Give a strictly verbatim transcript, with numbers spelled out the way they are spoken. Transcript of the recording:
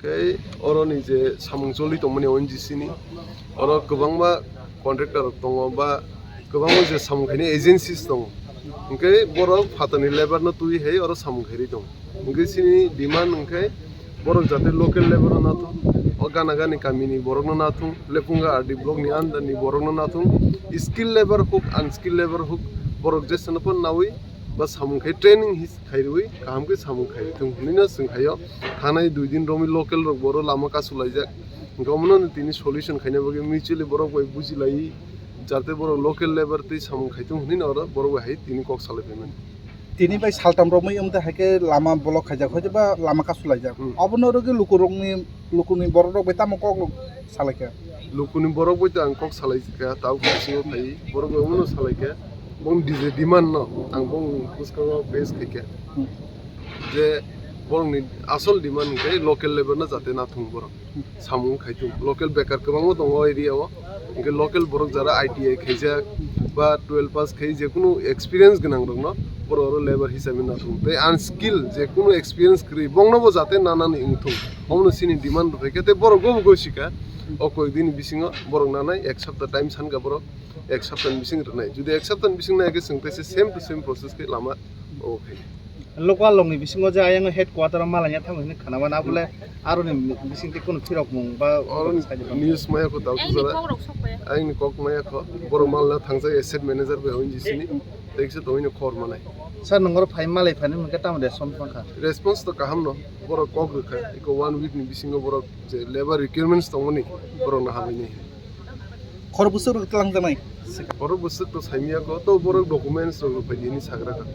Khe oroni je samung choli tongmani O N G C ni, oro kwbangma contractor rok tongo ba kwbangma je samung khaini agencies tongo, hwnkhe borok phatarni labour no twi hai oro samung khairwi tongo. Hwnkhe chini demand hwnkhe borok jate local labour no nathung, o gana gani kamini borok no nathung, Lepunga R D block ni under ni borok no nathung, skill labour huk, unskill labour huk, borok jesano phan nawi ba samung khai training his khairwi kaham khe samung khairwi thung hinwi no chwng haio. Thanai dui din romwi local rok boro lama kasulaijak, hwnkhe omono tini solution khaina bagwi mutually borok bai bujilaiwi jate borok local labour tei samung khai thung hinwi no oro borok bai hai tini kok salai phaimani. Tini bai saltam romwi wngte hai khe lama block khaijak, hoito ba lama kasulaijak. Hmm. Obono rwgwi lukurokni, lukurokni borok rok bai tamo kok salaikha? Lukurokni borok bai to ang kok salaikha, tabuk bisingo phai borok bai omono salaikha. Bong D J demand no ang bong bwskango face khaikha. Hmm. Je borokni asol demand hwnkhe local labour no jate nathung borok. Samung khai thung. Local bekar kwbangma tongo o area o. Hwnkhe local borok jara I T I khaijak ba twelve pass khai jekunu experience gwnang rokno borok oro labour hisabe nathung. Tei unskill jekunu experience kwrwi bongno bo jate nanani wngthung. Omono chini demand rwkha khe tei borok go bo gosikha. O koi dini bisingo borok nanai ek sapta time sankha borok, ek sapta ni bising rwnai. Jodi ek sapta ni bising nai khe chwng teisa same to same process khe lama o khai. Local rokni bisingo je ayang headquarter o malaina thango hinwi khana mano, abole aroni bisingtwi kunu phirokmung ba oroni news maya kho dal. Aini kok rok sok paya. Aini kok maya kho, borok malna thangjak asset manager bai O N G C ni, tekse tongwino khor manai. Sir, nongoro phai malai phani hwnkhe tamo response mankha? Response to kaham no, borok kok rwkha, iko one week ni bisingo borok je labour requirements tongmani, borok no hamwi nai. Khor bwswk rok twlangjaknai? Khor bwswk to saimya kho, to borok documents rok rwphai di hinwi sagra kha.